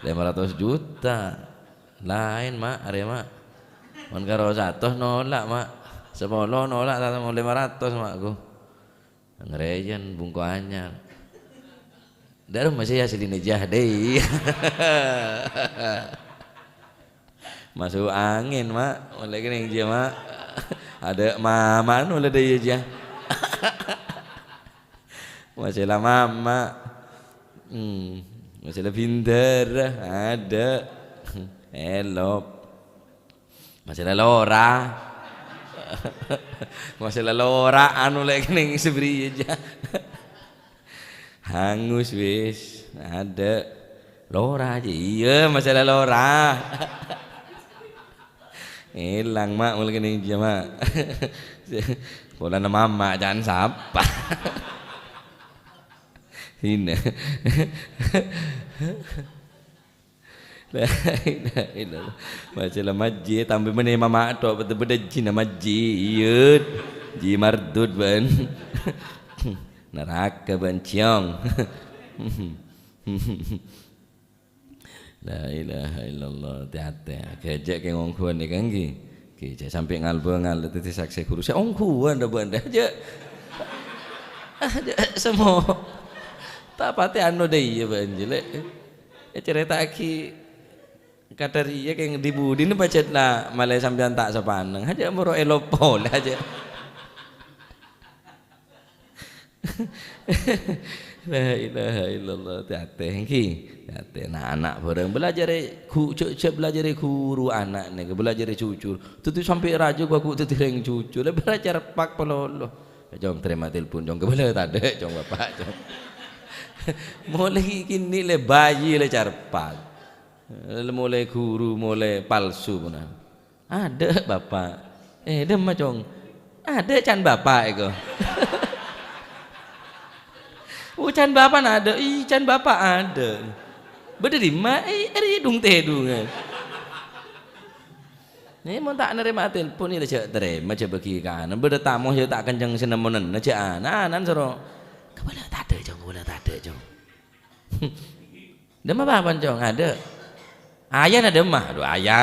lèma ratos juta. Laèn, Ma', arè, Ma'. Mon karo satos nola', Ma'. Sapolo nola', ta' mon lèma ratos, Ma', ko'. Ngarèyan bungko anyar. Dâ' remma sè aslinè jiyâ, dâi. Maso' angèn, Ma'. Ollè kennèng jiyâ, Ma'. Adâ' mama'an ollè dâi jiyâ. Masè la mama'. Hmm. Masè la bindârâ. Adâ'. Elop. Masè la lora. Masè la lora, anu, lè' kennèng sabâriyâ jiyâ. Hangus wis, adâ'. Lora jiyâ. Iyâ, masè la lora. Èlang, Ma', molaè kennèng jiyâ, Ma'. Polana mama' can sapa? Hina. La ilaha illallah. Masè la majji, tambâ mènè mama' to', bâdâ-bâdâ jina majji. Iyâ. Ji mardud bân. Naraka bân ciong. La ilaha illallah, tè-atè. Ghâjâ' kè ongghuwân nèka, ènggi. Ghi, jhâ' sampè' ngal-bângal, dhâddhi saksè ghuru. Sè ongghuwân, ra bâ'na, jhâ'. Ah, jhâ', semmo. Ta' patè anu dâ' iyâ, bân, jhâ' lè'. Ècarèta'aghi kadhâriyâ kèng dhi-budhina pajhât la malè sampèyan ta' sapaneng. Hajâ' moro èlop polè, hajâ'. La ilaha illallah, tè-atè, ènggi. Tè-atè, na'-ana' bhârâng bâlâjârè ghu-, jhâ', jhâ' bâlâjârè ghuru ana' nèka, bâlâjârè jujur. Dhâddhi sampè' rajâ bâ' ghu dhâddhi reng jujur. La bârâ carpak pololo. Cong, tarèma telpon, Cong. Kabâlâ tadâ', Cong, Bapa', Cong. Molaè kènè' lè bâji' lè carpak. Lè molaè ghuru, molaè palsu, pona. Adâ', Bapa'. Eh, dâmma, Cong? Adâ' can Bapa' èko. Oh, can Bapa' na adâ'. Ih, can Bapa' adâ'. Bâdâ dimma? Eh, è rèya dhung-tèdhungan. Nè, mon ta' narèma telpon, iyâ jhâ' tarèma, jhâ' bâgi kanan. Bâdâ tamoy, jhâ' ta' kenceng sè nemmonanna, jhâ' ana'-ana'an soro. Kabâlâ tadâ', Cong, kabâlâ tadâ', Cong. Dâmma bapa'an, Cong? Adâ'. Ayana dâmma? Adhu, aya.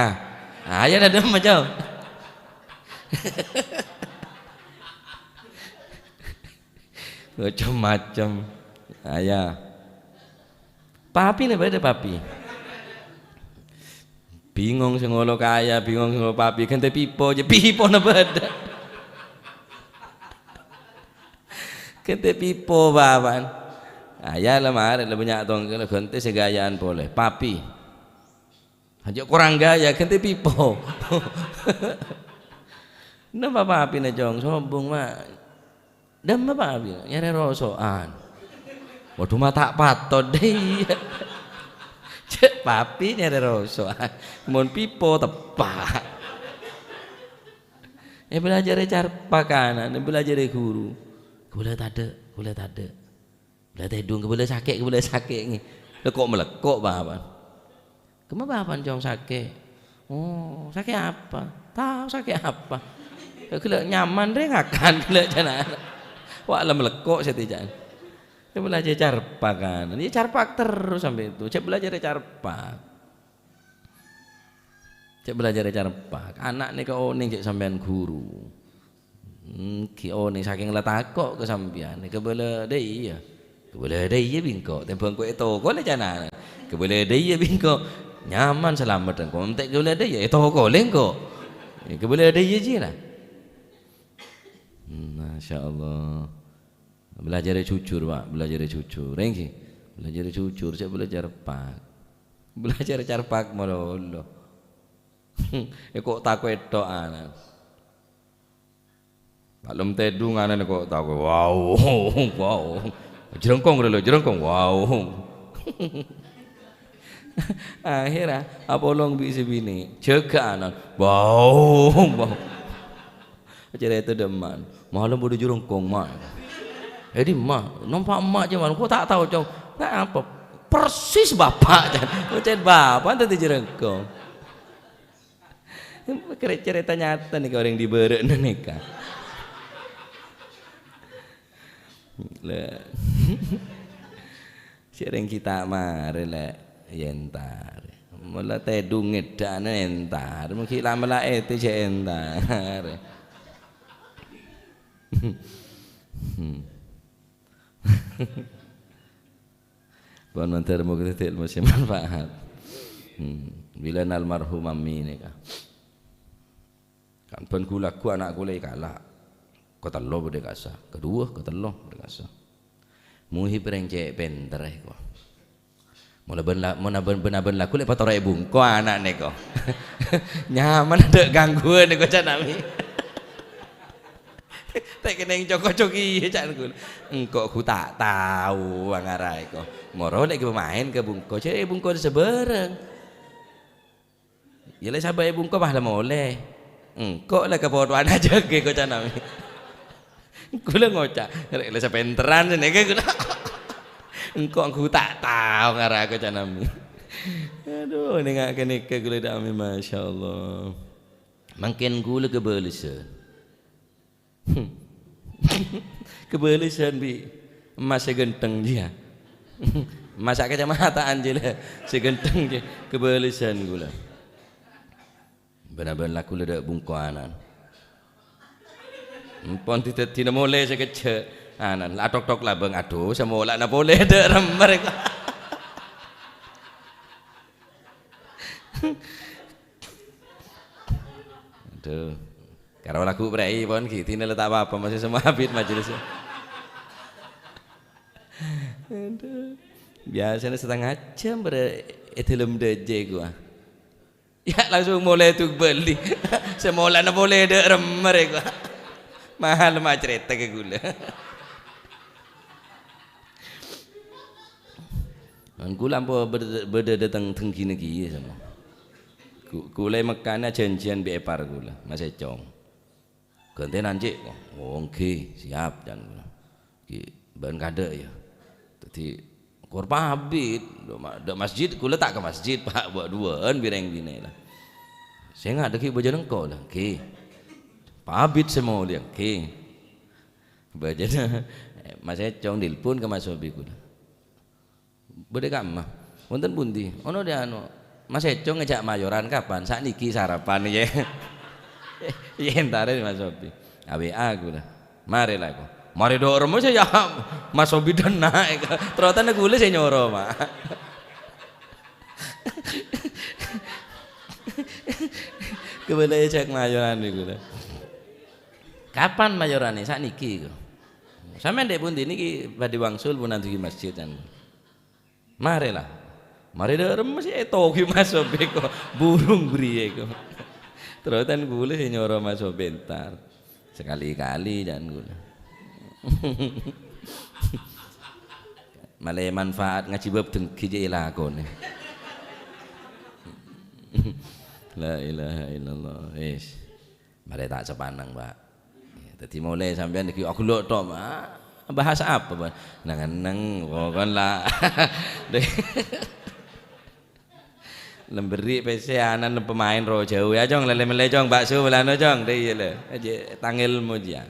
Ayana dâmma, Cong? Macem-macem. Aya. Papina bâdâ, papi? Bingong sè ngolo ka aya, bingong sè ngolo papi, ghântè pipo, jhâ' pipona bâdâ. Ghântè pipo, bapa'an. Aya la marè, la bânnya' tongkèl, ghântè sè ghâjâ'ân polè. Papi. Hajâ' korang ghâjâ, ghântè pipo. Napa papina, Cong? Sobung, Ma'. Dâmma, papi? Nyarè roso'an. Waduh, ma' ta' patot, dâ' iyâ. Cè' papi nyarè roso'an. Mon pipo, teppa'. Èbâlâjârè carpak, ana'na, èbâlâjârè ghuru. Kabâlâ tadâ', kabâlâ tadâ'. Kabâlâ tèdhung, kabâlâ sakè', kabâlâ sakè', ngghi. Lèkko'-malèkko', bapa'an. Kemma bapa'an, Cong, sakè'? Oh, sakè' apa? Tao sakè' apa. Ghellâ' nyaman rè ngakan, ghellâ' jhâ' na'. Wa' la malèkko' satèya. Èbâlâjâ carpak, kan. Iyâ, carpak terros sampè' èto. Jhâ' bâlâjârè carpak. Jhâ' bâlâjârè carpak. Ana' nèka onèng jhâ' sampèyan ghuru. Hmm, ghi' onèng sakèng la tako' ka sampèyan. Kabâlâ dâ' iyâ. Kabâlâ dâ' iyâ bi' engko'. Tèmbhâng ko' ètokolè ca'na. Kabâlâ dâ' iyâ bi' engko'. Nyaman salamet engko'. Entè' kabâlâ dâ' iyâ. Ètokolè engko'. Kabâlâ dâ' iyâ jiyâ la. Hmm, Masya Allah. Bâlâjârè jujur, Pak. Bâlâjârè jujur. Ènggi. Belajar jujur, cè' belajar pak. Belajar carpak malolo. È ko' tako' ètto'an. Palem tèdungan è ko' tako'. Wow, wow. Jerengkong lho, jerengkong. Wow. Akhirnya, apolong bi' sè binè'. Jâgâ'an. Wow, wow. Carèta dâ' emma'. Malem bâdâ jerengkong, Ma'. È dimma? Nompa' emma' jâman. Ko' ta' tao, Cong. Napa? Persis Bapa', can. Ko' ca'èn Bapa' dhâddhi jerengkong. Carè-, carèta nyata nèka orèng dibârâ'na nèka. Lè. Sèrèng ghi' ta' marè, Lè', yè entarè. Mola tèdung ngèddhâ'na entarè, mon ghi' la-mella' ètè jâ' entarè. Pon mandhâr moghâ dhâddhi èlmo sè manfaat. Hmm. Bilâna almarhum Ammi nèka. Kan bân ghu-lagghu ana' kaulâ èkala'. Katello bâdâ è kassa', kaduwâ, katello bâdâ è kassa'. Muhib rèng cè' pènterra, ko. Mola bân la-, mon abân, bân-abân lagghu lè' patoro'è bungko ana' nèko. Nyaman, adâ' gangguan nèko, can Ammi. Ta' kennèng coko-coki, can kaulâ. Engko' ghu ta' tao angaraè ko. Moro lè' ghi' pamaèn ka bungko, cè' bungko sabârâng. Iyâ, la sabâ' è bungko, bâ, la molè. Engko' la kapotowan ajâgâ, ko, can Ammi. Kaulâ ngoca', "Rè', la sapènterran sè nèka," kaulâ. "Engko' ghu ta' tao ngara," ko, can Ammi. Adu, nènga' ghânèka kaulâ dâ' Ammi, masyaallah. Mangkèn kaulâ kabâlâsân. Kabâlâsân bi' emma' sè ghântheng, jiyâ. Emma' sakacamatan, jiyâ, la, sè ghântheng, jiyâ. Kabâlâsân kaulâ. Bân-abân lagghu la dâ' bungko ana'na. Empon dhi-, dhâddhina molè sè kejjhâ'. Ana'na la atok-tok labâng, "Adu, sè molana polè dâ' remmer." Adu. Karo lagghu prèi pon ghi', dina la ta' apa-apa, masih semua abit majelis. Adu. Biasana setengah jam bârâ' è dâlem dâjâ ghuwâ. Ya, langsung molè tu bâli. Sè molana polè dâ' remmer ghuwâ. Mahal macarèta ka kaulâ. Mon kaulâ ampon bâd-, bâdâ dâteng dhengghina kèya, sama. Ku-, kaulâ è Mekkana janjian bi' èpar kaulâ, Mas Econg. "Ghântèna, Cè'." "Oh, èngghi, siap," can kaulâ. "Ghi' bân kadâ', ya." Dhâddhi, kor pabit, dâ' ma-, dâ' masjid, kaulâ ta' ka masjid, Pa', bâ' duwâ'ân bi' rèng binè', la. "Sènga' dâgghi' bâjâna engko', la." "Èngghi." "Pabit sè molè, èngghi." Bâjâna, Mas Econg nèlpon ka Mas Sobi kaulâ. "Bâdâ è kamma." "Wonten pundi?" "Ono dhi anu, Mas Econg ngajhâk mayoran." "Kapan?" "Saknèkè sarapan, yâ." Yâ, èntarè Mas Sobi. A W A kaulâ. "Marè la, ko." "Marè dâ' remma sè, yâ, Mas Sobi dâ' enna', ko." Ternyata kaulâ sè nyoro, Ma'. Kabâlâ èjhâk mayoran kaulâ. "Kapan mayoranna?" "Saknèkè, ko." "Sampèyan dâ' pundi?" "Nèkè bhâdhi wangsul pon adugi masjid, kan." "Marè la." "Marè dâ' remma sè ètowi Mas Sobi, ko, burung bâriyâ, ko." Ternyata kaulâ sè nyoro Mas Sobi entar. Sakalè-kalè, can kaulâ. Malè manfaat ngajhi bab dhenggi jâ' èlakonè. La ilaha illallah. Wis. Marè ta' sapaneng, Pa'. Yâ, dhâddhi molè sampèyan ghi' aghellâ' tok, Pa'. Bahas apa, Pa'? Neng-enneng, pokokna la. Lem berri' pèssè ana'na pemain roh jhâu. "Yâ, Cong, lè-, mellè, Cong, bakso bâlâna, Cong." Dâ' iyâ, la. Ajâ tangèl mojâ.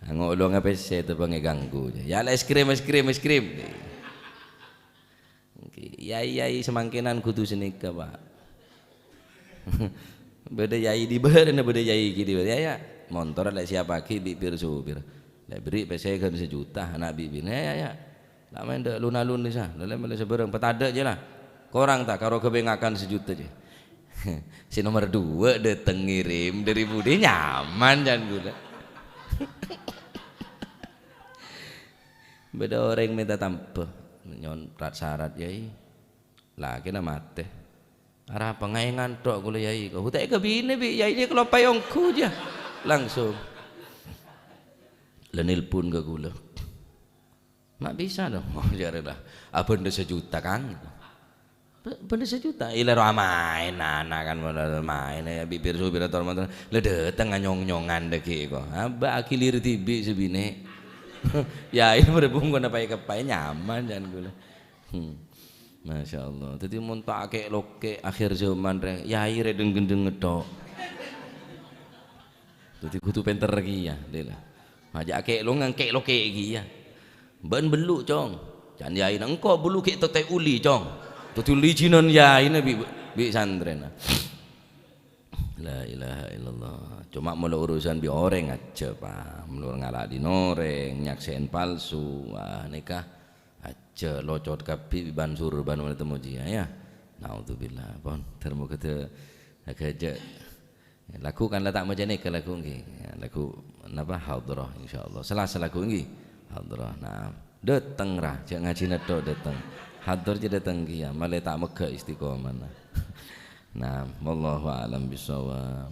Ango' olongnga pèssè teppa' èganggu. "Yâ, la, es krim, es krim, es krim." Yai-yai samangkènan kodhu sanèka, Pa'. Bâdâ yai dibâ' rèna bâdâ yai ghi' dibâ'. "Yâ, yâ, montor la èsiyappaghi bi' pir-sopir. La èberri' pèssè ghân sajuta, ana' bi' binè. Yâ, yâ, yâ. La maèn dâ' lun-alun, Lisa. La, la mellè sabârâng, patadâ' jâ, la. Korang ta' karo ghâbây ngakan sajuta, jâ." Sè nomer duwâ' dâteng ngèrèm dâri budi, nyaman, can kaulâ. Bâdâ orèng mènta tambhâ, nyo'on rat-sarat, "Yai, lakèna matè." "Arapa ngaèngan tok kaulâ, Yai?" "Ko' ta' èkabinè bi' Yai, kaloppaè ongghu jâ." Langsung la nelpon ka kaulâ. "Ma' bisa, dong?" "Oh, jârèya la. Abândhâ sajuta, Kang." "Bâ-, bândhâ sajuta?" "Iyâ, la rowa maèn, ana' kan, maèn, yâ, bibir supir ator motor. La dâteng anyong-nyongan dâggi' ko'. Abâ' agilir dhibi' sè binè'." Yai berhubung kona paè-kepaè nyaman, can kaulâ. Hmm. Masya Allah. Dhâddhi, mon ta' kè'-lokè' akhir zaman, rè, yai rè deng-gendeng tok. Dhâddhi, kodhu pènter kèya, lèla. Ajâ' kè' lo-, ngangkè' lokè' kèya. "Bâ'na bellu', Cong." "Can yaina engko' bellu' ghi' totè uli, Cong." Dhâddhi, lijinan yaina bi', bi' santrèna. La ilaha illallah. Coma molo urusan bi' orèng ajâ, Pa'. Molo ngala' dhin orèng, nyaksè'èn palsu, wah, nèka ajâ locot kabbhi bi' ban-surban molo temmo jiyâ, yâ. Naudzubillah. Pon, ter moga te-, agajâ. Lagu kan la ta' maca nèka lagu ngghi. Yâ, lagu napa? Hadrah, insyaallah. Selasa lagu ngghi. Hadrah. Nah, dâteng ra, jâ' ngajhina tok dâteng. Hadir jâ' dâteng kèya, malè ta' megghâ istiqomana. Nah, wallahu a'lam bissawab.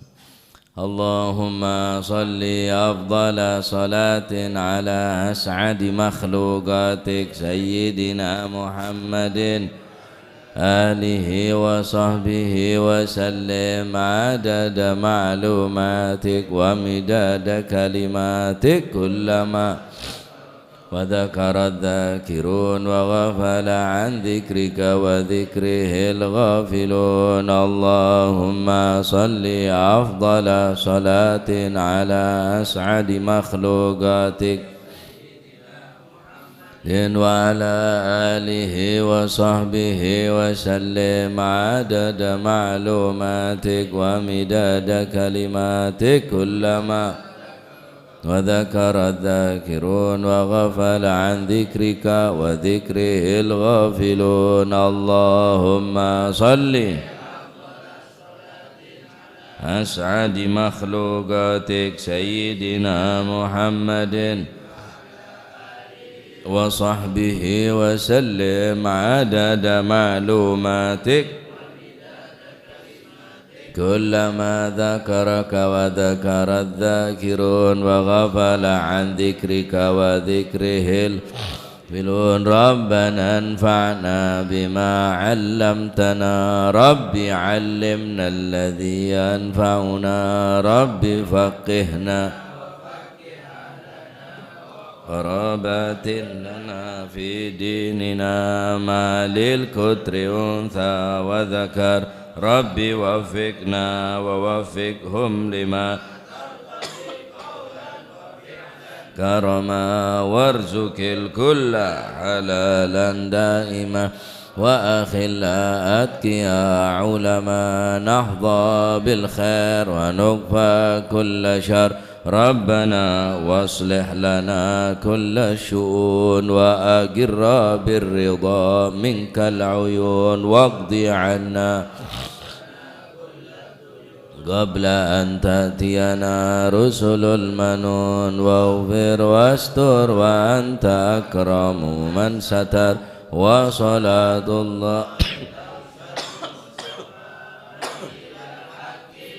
Allahumma shalli afdhala shalatin ala as'adi makhluqatik Sayyidina Muhammadin alihi wa sahbihi wa sallim adada ma'lumatik wa midada kalimatik kullama wa dzakara dzakirun wa ghafala an dzikrika wa dzikrihil ghafilun. Allahumma shalli afdhala shalatin ala as'adi makhluqatik Muhammadin wa ala alihi wa sahbihi wa sallim adada ma'lumatik wa midada kalimatik kullama wa dzakara dzakirun wa ghafala an dzikrika wa dzikrihil ghafilun. Allahumma shalli as'adi makhluqatik Sayyidina Muhammadin wa sahbihi wa sallim adada ma'lumatik. Kullama dzakaraka wa dzakara dzakirun wa ghafala an dzikrika wa dzikrihil ghafilun. Rabbana anfa'na bima 'allamtana. Rabbi 'allimna alladzi yanfa'una. Rabbi faqqihna. Qarabatin lana fi dinina ma lil qutri untha wa dzakar. Rabbi waffiqna wa waffiqhum lima karama warzuqil kulla halalan daima wa akhilla atqiya ulama nahza bil khair wa nukfa kulla syarr. Rabbana waslih lana kulla syu'un wa aqirra bir ridha minkal uyun waqdi 'anna qabla an ta'tiyana rusulul manun waghfir wastur wa anta akramu man satar wa salatullah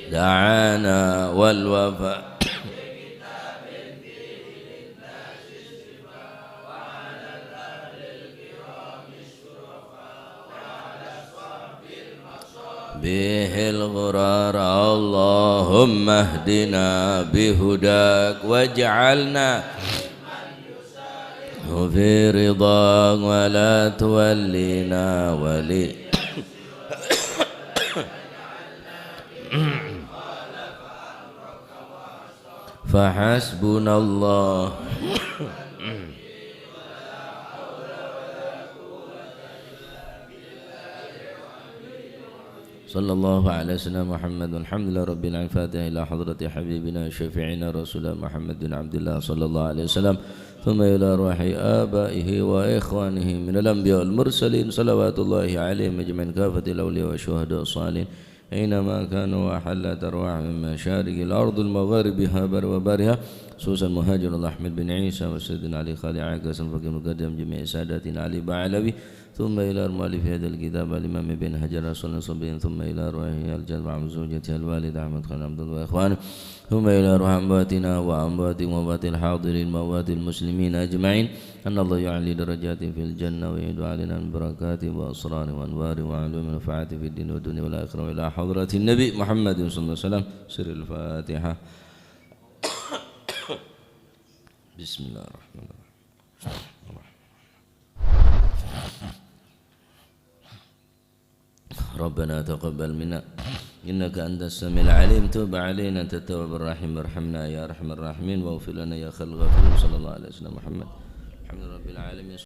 da'ana wal wafa. Bihil ghurar. Allahumma hdina bihudak waj'alna fi ridhak wa la tuwallina wali. Fahasbunallah. Sallallahu ala sayyidina Muhammad. Alhamdulillah rabbil alamin. Fatihah ila hadrati habibina syafi'ina rasulina Muhammad bin Abdillah sallallahu alaihi wasallam. Thumma ila arwahi abaihi wa ikhwanihi minal anbiya wal mursalin salawatullahi alaihim ajmain kafatil awliya wa syuhada salihin. Ainama kanu wa hallat arwahum min masyariqil ardil magharibiha barriha wa bahriha. خصوصا مهاجر الله أحمد بن عيسى والسيدنا علي خالي عكاس الفقيه المقدم جميع ساداتنا علي بعلوي، ثم إلى مؤلف هذا الكتاب الإمام ابن حجر العسقلاني، ثم إلى روحه الجد وعم زوجته الوالد أحمد خان عبد الله وإخوانه، ثم إلى روح أمواتنا وأمواتكم وأموات الحاضرين وأموات المسلمين أجمعين، أن الله يعلي درجاتهم في الجنة ويعيد علينا من بركاتهم وأسرارهم وأنوارهم وعلومهم ونفعاتهم في الدين والدنيا والآخرة، وإلى حضرة النبي محمد صلى الله عليه وسلم. سر الفاتحة. بسم الله الرحمن الرحيم. ربنا تقبل منا إنك أنت السميع العليم، تب علينا أنت التواب الرحيم، وارحمنا يا أرحم الراحمين، واغفر لنا يا خير الغافرين. صلى الله على سيدنا محمد. الحمد لله رب العالمين.